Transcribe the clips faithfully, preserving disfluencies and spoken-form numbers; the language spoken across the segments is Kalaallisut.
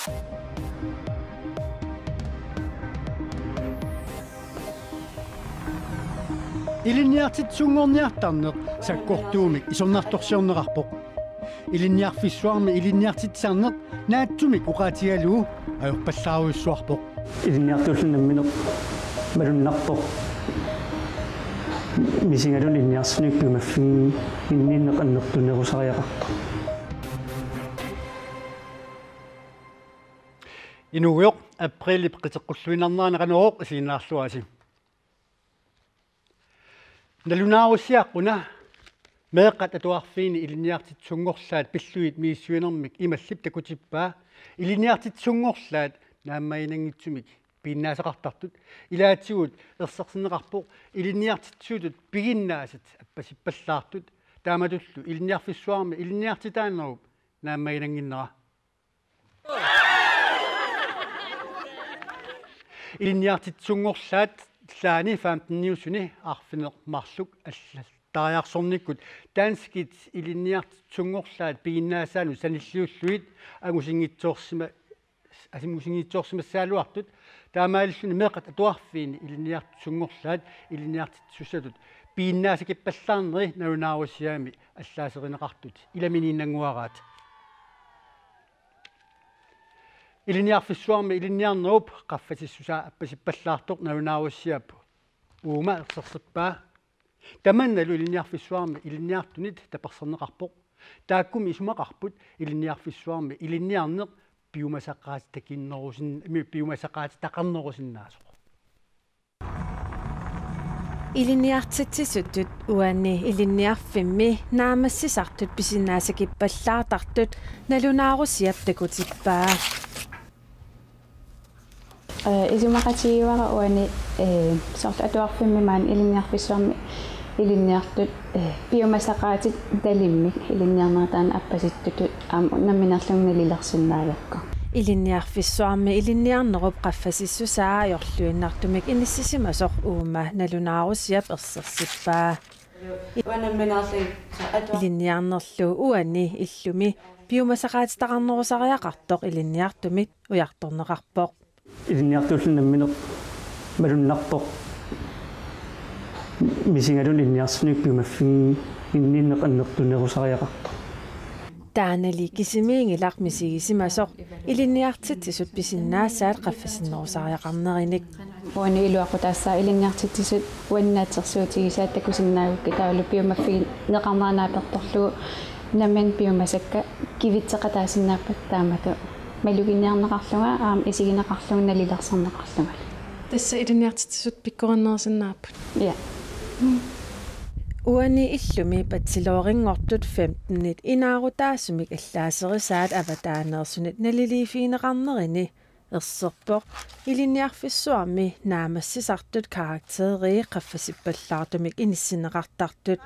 Ilinniartitsisunngorniartarneq sakkortuumik isornartorsiorneqarpoq. Ilinniarfissuarmi ilinniartitsisarneq naatsumik oqaatigalugu ajorpallaarujussuarpoq. Ilinniartuulluni nammineq malunnarpoq. Misigaluni ilinniartitsisunut piumaffiginninneq annertunerusariaqartoq. Inuugujoq, apriilip qiteqqulluinnarnerani Qanorooq isiginnaarluarisi. Nalunaarusiaq una meeqqat atuarfiini ilinniartitsisunngorlaat pillugit misissuinermik Imallip takutippaa: Ilinniartitsisunngorlaat naammaginanngitsumik piginnaasaqartartut, ilaatigut ersersinneqarpoq ilinniartitsisutut piginnaasat appasippallaartut, taamatullu ilinniarfissuarmi ilinniartitaanerup naammaginannginnera. Ilinniartitsisunngorlaat laani femteniusuni arfineq-marluk allattariarsornikkut danskit ilinniartitsisunngorlaat piginnaasaannut sanilliullugit angusinngitsoorsima-, angusinngitsoorsimassagaluartut, taamaalilluni meeqqat atuarfiini ilinniartitsisunngorlaat ilinniartitsisussatut piginnaasakippallaarneri nalunaarusiami allaaserineqartut ilaminiinnannguaraat. Ilinniarfissuarmi ilinniarnerup qaffasissusaa appasippallaartoq nalunaarusiap uuma ersersippaa. Tamannalu ilinniarfissuarmi ilinniartunit taperserneqarpoq. Taakkumi isumaqarput ilinniarfissuarmi ilinniarneq piumasaqaatitakinnerusin-, mi-, piumasaqaatitaqarnerusinnaasoq. Ilinniartitsisutut uani ilinniarfimmi naammassisartut pisinnaasakippallaartartut nalunaarusiap takutippaa. Ee, isumaqatigaara uani, ee, soorlu atuarfimmi maani ilinniarfissuarmi ilinniartut, ee, piumasaqaatit talimmik ilinniarnerat taanna appasittutut aamma nammineerlunga nalilersinnaagakku. Ilinniarfissuarmi ilinniarnerup qaffasissusaa ajorluinnartumik inissisimasoq uuma nalunaarusiap ersersippaa. Ilinniarnerlu uani illumi piumasaqaatitaqarnerusariaqartoq ilinniartumit ujartorneqarpoq. Ilinniartuulluni nammineq malunnarpoq. Misigaluni ilinniartitsisunut piumaffiginninneq annertunerusariaqartoq. Taannali kisimiinngilaq misigisimasoq ilinniartitsisut pisinnaasaat qaffasinnerusariaqarnerinik. Uani iluaqutaassaaq ilinniartitsisut uani naatsorsuutigisaat takusinnaagukkit, taavalu piumaffigineqarnera naapertorlugu nammineq piumasakka kivitseqataasinnaappat, taamatut maluginiarneqarlunga aamma isigineqarlunga nalilersorneqarlunga. Tassa ilinniartitsisut pikkorinnerusinnaapput. Ja. Uani illumi bachelorinngortut femtenit inaarutaasumik allaaserisaat avataaneersunit naliliiffigineqarnerini erserpoq ilinniarfissuarmi naammassisartut karakterii qaffasippallaartumik inissinneqartartut.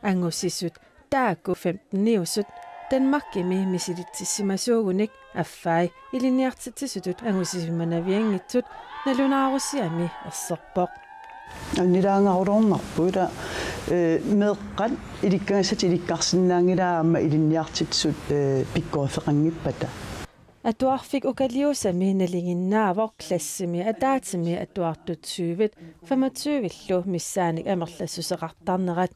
Angusisut taakku femteniusut Danmarkimi misilitsissimasuugunik affai ilinniartitsisutut angusisimanavianngitsut nalunaarusiami erserpoq. Annilaangaruloornarpoq ila, ee, meeqqat ilikkagassat ilikkarsinnaanngilaat aamma ilinniartitsisut, ee, pikkoriffeqanngippata. Atuarfik Ukaliusami nalinginnaavoq klassimi ataatsimi atuartut tyvit femogtyvillu missaannik amerlassuseqartarnerat.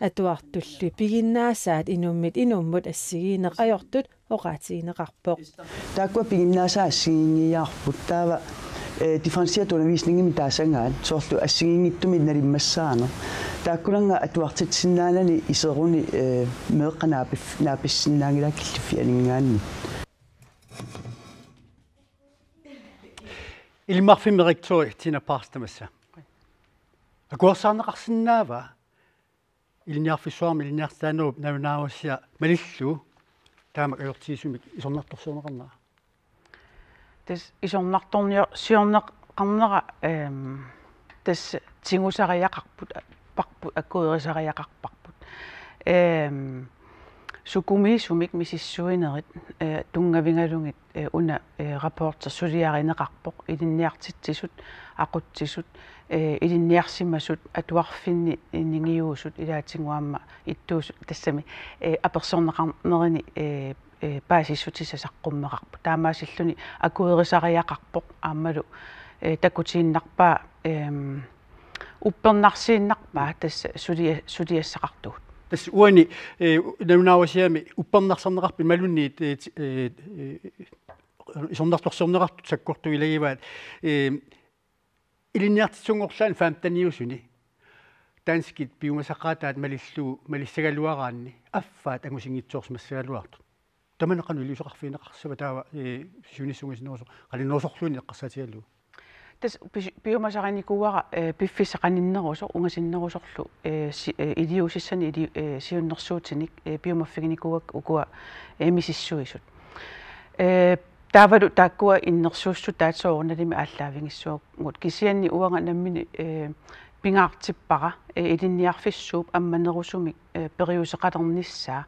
Atuartullu piginnaasaat inummit inummut assigiinneq ajortut oqaatigineqarpoq. Taakkua piginnaasaat assigiinngiiaarput, taava, ee, differentieret undervisningimik taasagaat, soorlu assigiinngitsumik nalimmassaaneq. Taakkunannga atuartitsisinnaanani iseruni, ee, meeqqat naapif-, naapissinnaanngillat killiffianinngaanniit. Ilimmarfimmi rektori Tina Paastamassa. Akuersaarneqarsinnaava ilinniarfissuarmi ilinniartitaanerup nalunaarusiaq malillugu taamak ajortigisumik isornartorsiorneqarnera? Tassa isornartornior-, siorneqarnera, ehm, tassa tigusariaqarput, parput, akuerisariaqarparput. Ehm, Sukumiisumik misissuinerit, eh, tunngavigalugit, eh, una, eh, rapporti suliarineqarpoq, ilinniartitsisut, aqutsisut, eh, ilinniarsimasut, atuarfinni, eh, ningiuusut, ilaatigut aamma ittuusut tassami, eh, apersorneqarnerini, eh, eh, paasissutissat saqqummeqarput. Taamaasilluni akuerisariaqarpoq aammalu, eh, takutiinnarpaa, ehm, uppernarsiinnarpaa tassa sulia-, suliassaqartugut. Tassa uani, eh, nalunaarusiami uppernarsarneqarput imaluunniit, eh, ti-, eh, eh, isornartorsiorneqartut sakkortuut ilagivaat, eh, ilinniartitsisunngorlaannaq femteniusuni danskit piumasaqaataat malillugu malissagaluaraanni affaat angusinngitsoorsimassagaluartut. Tamanna qanoq iliuuseqarfigineqarsiva taava, eh, siunissaq ungasinnerusoq, qaninnerusorluunniit eqqarsaatigalugu? Tassa pis-, piumasarinikuuara, eh, piffissaq qaninnerusoq, ungasinnerusorlu, eh, si-, eh, iliuusissani ili-, eh, siunnersuutinik, eh, piumaffiginikuuakka ukua, eh, misissuisut. Eh, taavalu taakkua innersuussutaat soorunalimi aallaavigissuugut. Kisianni uanga nammineq, eh, pingaartippara, eh, ilinniarfissuup ammanerusumik, eh, periuseqalernissaa.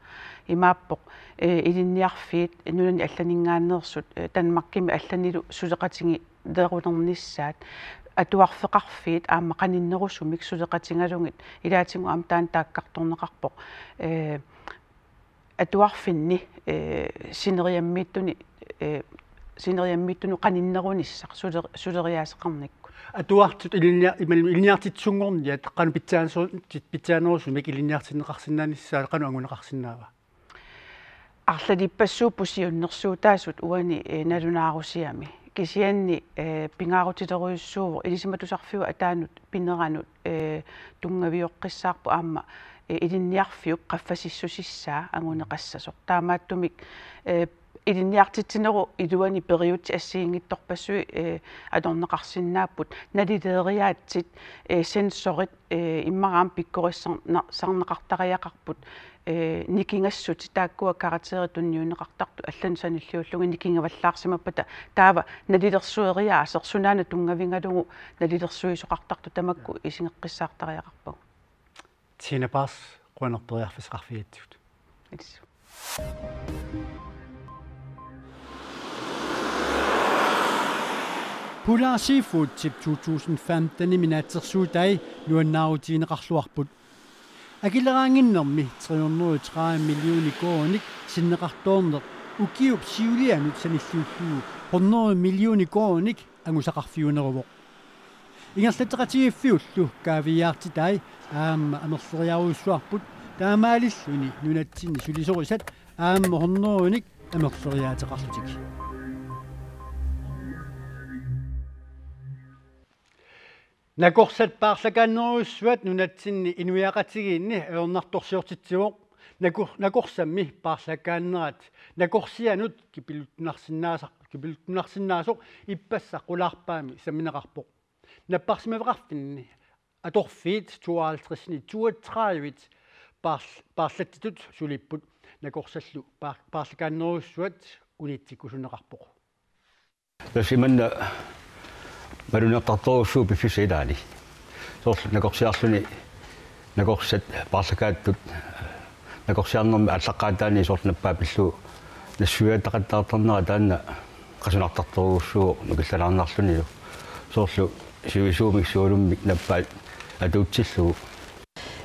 Imaappoq, eh, ilinniarfiit nunani allaninngaanneersut, eh, Danmarkimi allanilu suleqatigilerulernissaat, atuarfeqarfiit aamma qaninnerusumik suleqatigalugit, ilaatigut aamma taanna taakkartorneqarpoq, eh, atuarfinni, eh, sineriammiittuni, eh, sineriammiittunut qaninnerunissaq suler-, suleriaaseqarnikkut. Atuartut ilinnia-, imal-, ilinniartitsisunngorniat qanoq pitsaanersu-, pitsaanerusumik ilinniartinneqarsinnaanissaat qanoq anguneqarsinnaava? Arlalippassuupput siunnersuutaasut uani, eh, nalunaarusiami. Kisianni, eh, pingaarutilerujussuuvoq ilisimatusarfiup ataanut pineranut, eh, tunngavioqqissaarpoq aamma, eh, ilinniarfiup qaffasissusissaa anguneqassasoq. Taamaattumik, eh, ilinniartitsinerup iluani periutsit assigiinngitsorpassuit, eh, atorneqarsinnaapput, nalileeriaatsit, eh, sensorit, eh, immaqa aamma pikkorissarna-, sarneqartariaqarput, eh, nikingassutit taakkua karakterit tunniunneqartartut allanut sanilliullugit nikingavallaarsimappata taava nalilersueriaaseq sunaana tunngavigalugu nalilersuisoqartartut tamakku isigeqqissaartariaqarpagut. Tina Paas, qujanaq periarfissaqarfigigatsigut. Ilissut. Polar Seafoodip to tusind femtenimi naatsorsuutai nuannaarutigineqarluarput. Akileraanginnermi tre hundrede og tredive millioner koruuninik sinneqartoorneq ukiup siulianut sanilliullugu hundrede millioner koruuninik angusaqarfiuneruvoq. Ingerlatseqatigiiffiullu kaaviiaartitai aamma amerleriarujussuarput, taamaalilluni nunatsinni sulisorisat aamma hundredenik amerleriaateqarlutik. Nakorsat paarlakaannerujussuat nunatsinni inuiaqatigiinni ajornartorsiortitsivoq. Nakor-, nakorsammi paarlakaannerat nakorsianut kipiluttunarsinnaasa-, kipiluttunarsinnaasoq ippassaq qulaarpaami sammineqarpoq. Napparsimmaveqarfinni atorfiit tooghalvtredsit toogtredive paarl-, paarlatsitut sulipput nakorsallu paar-, paarlakaannerujussuat unitsikkusunneqarpoq. Tassa imanna malunniartartorujussuuvoq piffissap ilaani. Soorlu nakorsiarluni nakorsat paarlakaattut, nakorsiarnermi aallaqqaataani soorlu nappaat pillugu nassuiaateqattaartarnera taanna qasunartartorujussuuvoq nukillalaarnarlunilu. Soorlu sivisuumik sualummik nappaat atuutsillugu.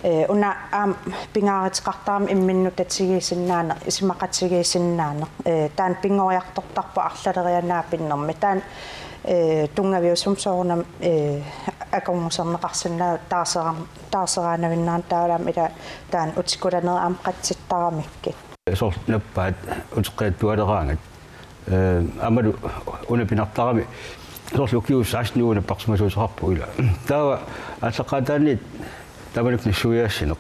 Eh, una aamma pingaaruteqartarami imminnut tatigiissinnaaneq, isumaqatigiissinnaaneq. Eh, taanna pinngoriartortarpoq arlaleriarnermi. Taanna, eh, tunngaviusumik soorunami, eh, akornuserneqarsinnaa-, taarsera-, taarseraanavinnerani taavalu aamma ila taanna utikulanerit aamma qatsittaramikkit. Soorlu nappaat uteqqiattualeraangat. Eh, aammalu una pinartarami soorlu ukiut seksten uagut napparsimasuuteqarpugut ila. Taava aallaqqaataaniit tamanna nassuiaassineq.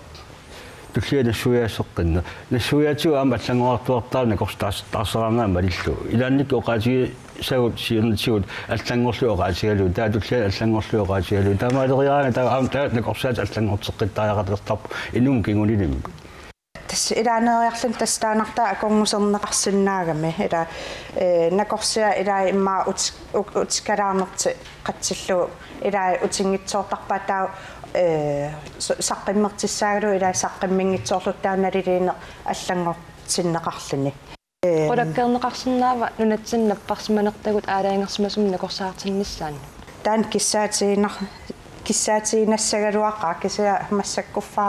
Tullia nassuiaasseqqinneq. Nassuiaatigut aamma allanngorartuartarput nakorsat taars-, taarseraarnerat malillugu. Ilaannikkut oqaatigisagut siornatigut allanngorlugit oqaatigalugit. Taava tulliani allanngorlugit oqaatigalugit. Taamaaleriaraangat taava aamma taava nakorsaatit allanngorteqqittariaqalertarput inummut kingunilimmik. Tassa ilaanneeriarluni tassa taannartaa akornuserneqarsinnaagami ila, eh, nakorsiat ila immaqa ut-, u-, utikalaarnertik qatsillugu ila utinngitsoortarpaat taava, eh, s-, saqqummertussaagaluarlugu ila saqqummiunngitsoorlugu taava naliliineq allanngor-, sinneqarluni. Ee, qulakkeerneqarsinnaava nunatsinni napparsimanertagut aalajangersimasumik nakorsaartinnissaannut? Taanna kissaatiginar-, kissaatiginnassagaluaqaaq, kisianni massakkuffa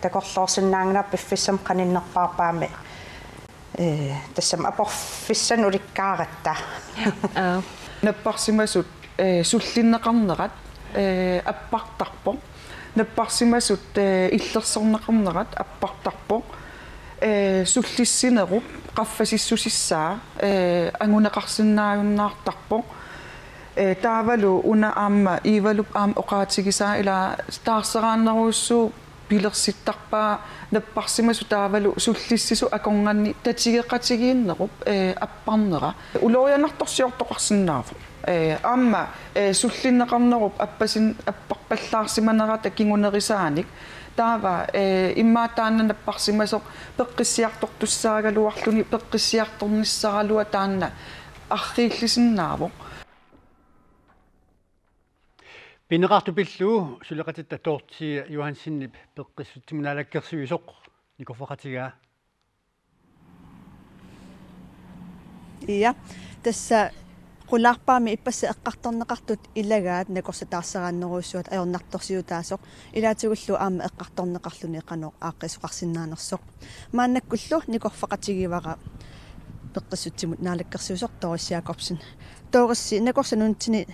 takorloorsinnaanngilara piffissami qaninnerpaarpaami. Ee, tassami aporfissanut ulikkaaratta. Aa. Napparsimasut, ee, sullinneqarnerat, ee, appartarpoq. Napparsimasut, ee, illersorneqarnerat appartarpoq. Ee, sullissinerup qaffasissusissaa, ee, anguneqarsinnaajunnaartarpoq. Ee, taavalu una aamma Ivalup aamma oqaatigisaa ila taarseraannerujussuuvoq pilersittarpaa napparsimasut taavalu sullissisut akornanni tatigeqatigiinnerup, ee, apparnera. Ulorianartorsiortoqarsinnaavoq. Ee, aamma, ee, sullinneqarnerup appasin-, apparpallaarsimanerata kingunerisaanik. Taava, ee, immaqa taanna napparsimasoq peqqissiartortussaagaluarluni peqqissiartornissaraluaq taanna arriillisinnaavoq. Pineqartut pillugu suleqatitta Dorthea Johansenip Peqqissutsimut Naalakkersuisoq nikorfaqatigaa. Ja, tassa qulaarpaami ippassaq eqqartorneqartut ilagaat nakorsat taarseraannerujussuat ajornartorsiutaasoq, ilaatigullu aamma eqqartorneqarluni qanoq aaqqiisoqarsinnaanersoq. Maannakkullu nikorfaqatigivara Peqqissutsimut Naalakkersuisoq Doris Jakobsen. Doris, nakorsat nunatsinni,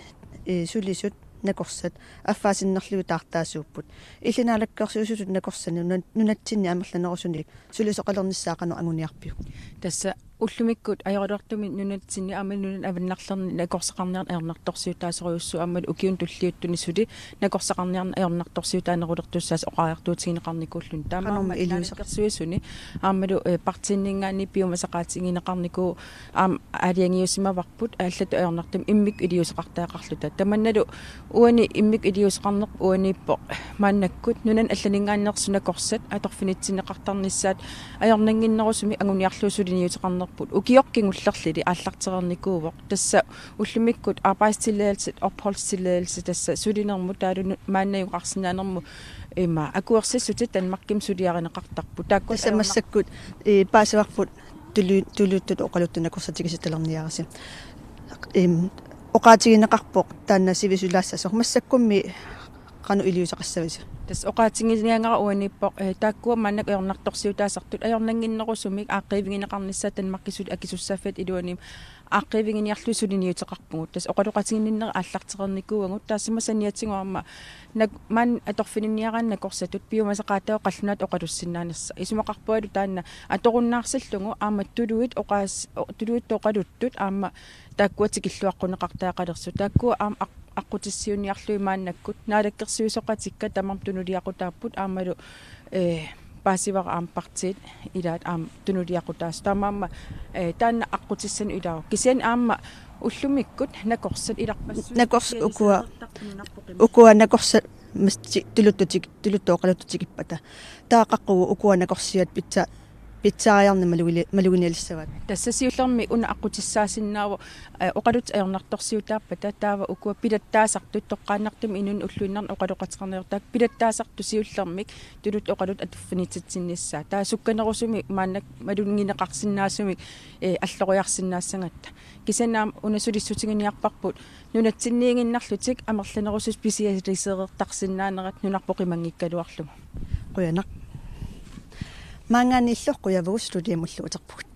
ee, sulisut nakorsat affaa sinnerlugit taartaasuupput. Illit naalakkersuisutut nakorsani nuna-, nunatsinni amerlanerusunik sulisoqalernissaa qanoq anguniarpiuk? Tassa ullumikkut ajoraluartumik nunatsinni aamma nunani avannarlerni nakorsaqarniarneq ajornartorsiutaasorujussuuvoq, aammalu ukiuni tulliuttuni suli nakorsaqarniarneq ajornartorsiutaanerulertussaasoq oqariartuutigineqarnikuulluni. Taamaammat qanormi iliuuseq- naalakkersuisuni aammalu, ee, partiinninngaanniit piumasaqaatigineqarnikuuvoq aamma aalajangiussimavarput allatut ajornartumik immikkut iliuuseqartariaqarluta. Tamannalu uani immikkut iliuuseqarnerput uaniippoq maannakkut nunani allaninngaanneersut nakorsat atorfinitsinneqartarnissaat ajornannginnerusumik anguniarlugu suliniuteqarnerput ukioq kingullerluli aallartereernikuuvoq. Tassa ullumikkut arbejdstilladelse, opholdstilladelse, tassa sulinermut taavalu nu-, maannajugarsinnaanermut ima akuersissutit Danmarkimi suliarineqartarput. Taakkua tassa ajornar- massakkut, ee, paasivarput tulu-, tuluttut oqaluttut nakorsat tikisitalerniarisi. Em, oqaatigineqarpoq taanna sivisulaassasoq, massakkummi qanoq iliuuseqassavisi? Tassa oqaatiginiagara uaniippoq, ee, taakkua maannakkut ajornartorsiutaasartut ajornannginnerusumik aaqqiivigineqarnissaat Danmarkisut akisussaaffiata iluanni aaqqiiviginiarlugit suliniuteqarpugut. Tassa oqaloqatiginninnerit aallartereernikuuagut, taassuma saniatigut aamma nak-, maani atorfininiaraanni nakorsatut piumasaqaataavoq qallunaatut oqalussinnaanersoq. Isumaqarpungalu taanna atorunnaarsillugu aamma tuluit oqaas-, o-, tuluittut oqaluttut aamma taakkua tikilluaqquneqartariaqalersut. Taakkua aamma aq-, aqqutissiuunniarlugit maannakkut naalakkersuisooqatikka tamarmik tunuliaqutaapput aammalu, ee, paasivara aamma partiit ilaat aamma tunuliaqutaasut. Taamaammat, ee, taanna aqqutissanut ilaavoq. Kisianni aamma ullumikkut nakorsat ilarpassui- Nakorsat ukua, ukua nakorsat masti tuluttut tik-, tuluttut oqaluttut tikippata. Taava qaqugu ukua nakorsiat pitsa-, pitsaariarneq malugili-, maluginialissavaat? Tassa siullermik una aqqutissaasinnaavoq, ee, oqaluttut ajornartorsiutaappata, taava ukua pilattaasartut toqqaannartumik inunnut ulluinnarni oqaloqateqarniartaat pilattaasartut siullermik tuluttut oqaluttut atorfinitsitsinnissaat. Taava sukkanerusumik maannakkut malunngineqarsinnaasumik, ee, alloriarsinnaassagatta. Kisianni aamma una sulissutiginiarparput nunatsinniiginnarlutik amerlanerusut specialiseerertarsinnaanerat nunarput qimanngikkaluarlugu. Qujanaq. Maanngaanniillu qujavugut, studiamullu uterpugut.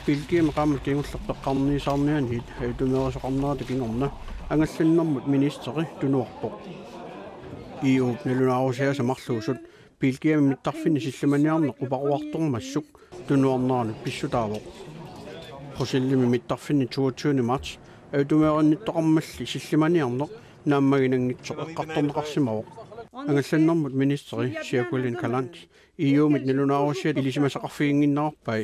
Belgiami qaammat kingulleq peqqarniisaarnianiit ajutumeerisoqarnerata kingorna angallannermut ministeri tunuarpoq. E U-p nalunaarusiaasa marluusut Belgiami mittarfinni sillimaniarneq uparuartormassuk tunuarneranut pissutaavoq. Bruxellesimi mittarfinni toogtyvende marts ajutumeerinnittoqarmalli sillimaniarneq naammaginanngitsoq eqqartorneqarsimavoq. Angallannermut ministeri Jacqueline Galland E U-mit nalunaarusiat ilisimasaqarfiginnginnerarpai.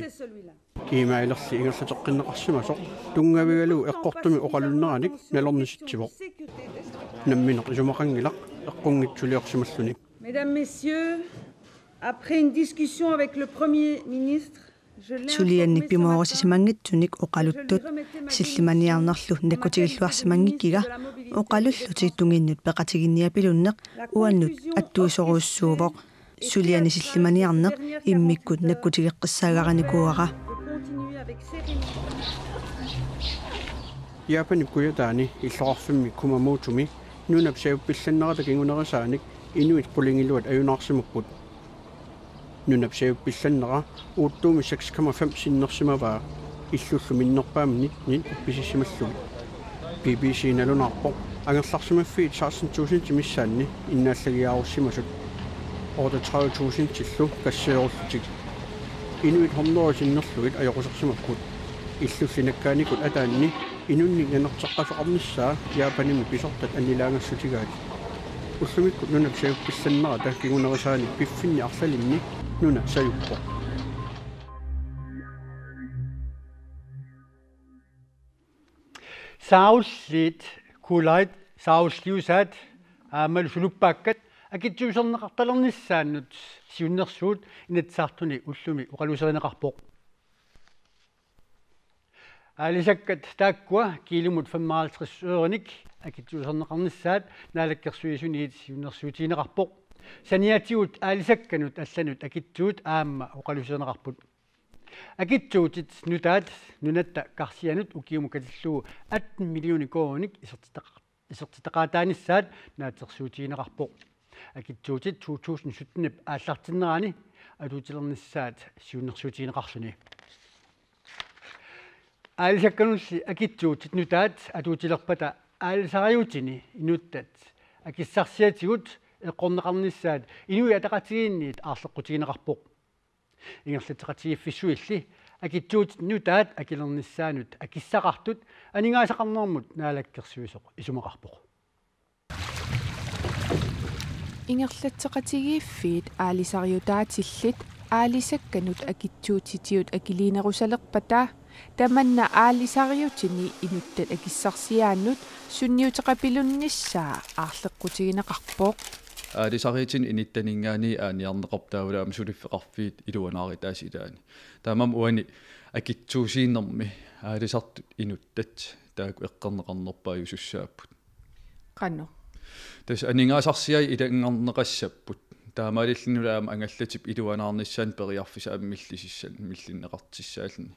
Kiimaalerli ingerlateqqinneqarsimasoq tunngavigalugu eqqortumik oqalunneranik nalornisitsivoq. Nammineq isumaqanngilaq eqqunngitsuliorsimalluni. Mesdames, Messieurs, après une discussion avec le Premier ministre, je l'ai informé ce matin que je lui remettais ma démission. Suliannik pimoorusisimanngitsunik oqaluttut sillimaniarnerlu nakkutigilluarsimanngikkiga Oqalullutik tunginnut peqatiginniapilunneq uannut attuisorujussuuvoq. Suliani sillimaniarneq immikkut nakkutigeqqissaagarnikuuara. Japanip kujataani illoqarfimmi Kumamotomi nunap sajuppillannerata kingunerisaanik inuit qulingiluat ajunaarsimapput. Nunap sajuppillannera uuttuumi seks komma fem sinnersimavaa illullu minnerpaamik nitten uppisissimallugit. B B C nalunaarpoq angerlarsimaffiit seksten tusindit missaanni innaallagiaarussimasut. Otteogtredive tusindillu kasseerullutik. Inuit hundrede sinnerlugit ajoqusersimapput. Illulli nakkaanikut ataanni inunnik nanerteqqasoqarnissaa Japanimi pisortat annilaangassutigaat. Ullumikkut nunap sajuppillannerata kingunerisaanik piffinni arlalinni nuna sajuppoq. Saarulliit, kuulait, saarulliusaat aammalu suluppaakkat akitsuuserneqartalernissaannut siunnersuut Inatsisartuni ullumi oqaluuserineqarpoq. Aalisakkat taakkua kiilumut femoghalvtreds ørenik akitsuuserneqarnissaat Naalakkersuisuniit siunnersuutigineqarpoq. Saniatigut aalisakkanut allanut akitsuut aamma oqaluuserineqarput. Akitsuutit nutaat nunatta karsianut ukiumut katillugu atten millioner koruuninik isertitaq-, isertitaqaataanissaat naatsorsuutigineqarpoq. Akitsuutit to tusind syttenip aallartinnerani atuutilernissaat siunnersuutigineqarluni. Aalisakkanulli akitsuutit nutaat atuutilerpata aalisariutini inuttat akissarsiatigut eqqorneqarnissaat Inuit Ataqatigiinniit aarleqqutigineqarpoq. Ingerlatseqatigiiffissuilli akitsuutit nutaat akilernissaannut akissaqartut aningaasaqarnermut Naalakkersuisoq isumaqarpoq. Ingerlatseqatigiiffiit aalisariutaatillit aalisakkanut akitsuutitigut akiliinerusalerpata tamanna aalisariutini inuttat akissarsiaannut sunniuteqapilunnissaa aarleqqutigineqarpoq. Aalisariutini inittaninngaanniit aaniarneqarpoq taavalu aamma suliffeqarfiit iluanaarutaasa ilaanni. Taamaammat uani akitsuusiinermi aalisartut inuttat taakku eqqorneqarnerpaajusussaapput. Qanoq? Tassa aningaasarsiai ilanngarneqassapput. Taamaalillunilu aamma angallatip iluanaarnissaanut periarfissaq aamma millisissan-, millinneqartussaalluni.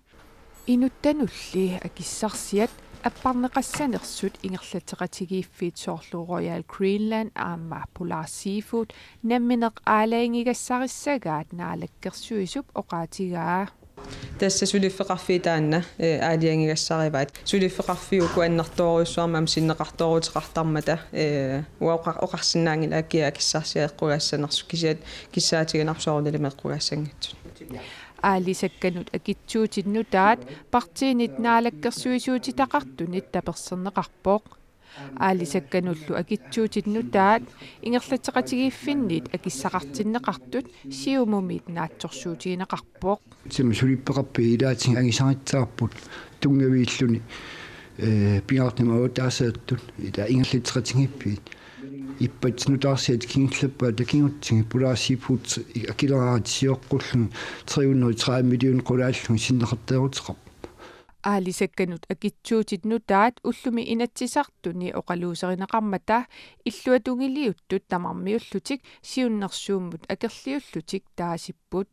Inuttanulli akissarsiat apparneqassanersut ingerlatseqatigiiffiit soorlu Royal Greenland aamma Polar Seafood nammineq aalajangigassarissagaat Naalakkersuisup oqaatigaa. Tassa suliffeqarfiit taanna, eh, aalajangigassarivaat. Suliffeqarfiit uku annertoorujussuarmik aamma sinneqartooruteqartarmata, eh, uanga oqa-, oqarsinnaanngilanga kia akissarsiat eqqugaassanersut kisianni kissaatiginarpoq soorunalimi eqqugaassanngitsut. Aalisakkanut akitsuutit nutaat partiinit naalakkersuisuutitaqartunit taperserneqarpoq. Aalisakkanullu akitsuutit nutaat ingerlatseqatigiiffinniit akissaqartinneqartut Siumumiit naatsorsuutigineqarpoq. Tassa suliffeqarfiit ilaatigut angisarissavarput tunngaviilluni, eh, pingaartumik avataaseertut ila ingerlatseqatigiiffiit. Ippassaq nutaarsiat kingullerpaat takugutsigit Polar Seafood akileraarutut sioqqullugu tre hundrede tredive millioner qulaallugit sinneqartooruteqarpoq. Aalisakkanut akitsuutit nutaat ullumi Inatsisartuni oqaluuserineqarmata illuatungiliuttut tamarmiullutik siunnersuummut akerliullutik taasipput.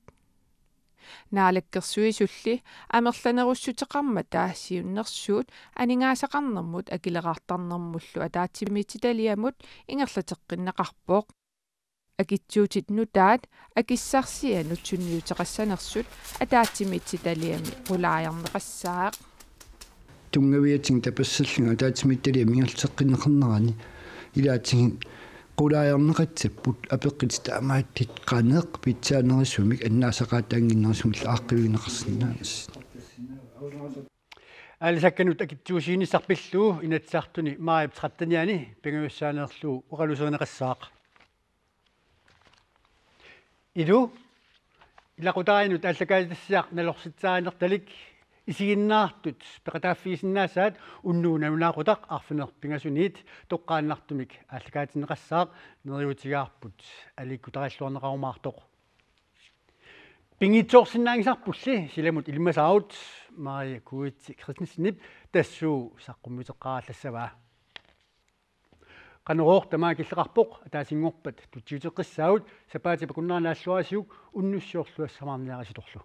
Naalakkersuisulli amerlanerussuteqarmata siunnersuut aningaasaqarnermut akileraartarnermullu ataatsimiititaliamut ingerlateqqinneqarpoq. Akitsuutit nutaat akissarsianut sunniuteqassanersut ataatsimiititaliami qulaajarneqassaaq. Tunngaviatigut taperserlugit ataatsimiititaliami ingerlateqqinneqarnerani ilaatigut qulaajarneqassapput apeqqutit taamaattut qanoq pitsaanerusumik annaasaqaataannginnerusumillu aaqqiivigineqarsinnaasoq. Aalisakkanut akitsuusiinissaq pillugu Inatsisartuni maajip trettenianni pingajussaaneerlugu oqaluuserineqassaaq. Ilu, ilaqutariinnut aallakaatitassiaq nalorsitserinertalik isiginnaartut peqataaffigisinnaassaat unnugu nalunaaqutaq arfineq-pingasuniit toqqaannartumik aallakaatinneqassaaq, neriuutigaarput aliikkutarilluarneqarumaartoq. Pinngitsoorsinnaanngisarpulli silamut ilimasaarut Maria Kuitsi Christensenip tassuuna saqqummiuteqqaarallassavaa. Qanorooq tamaat killeqarpoq, ataasinngorpat tutsiuteqqissaagut, sapaatip akunnerani naalluarisiuk unnussiorluassamaarniarisitorlu.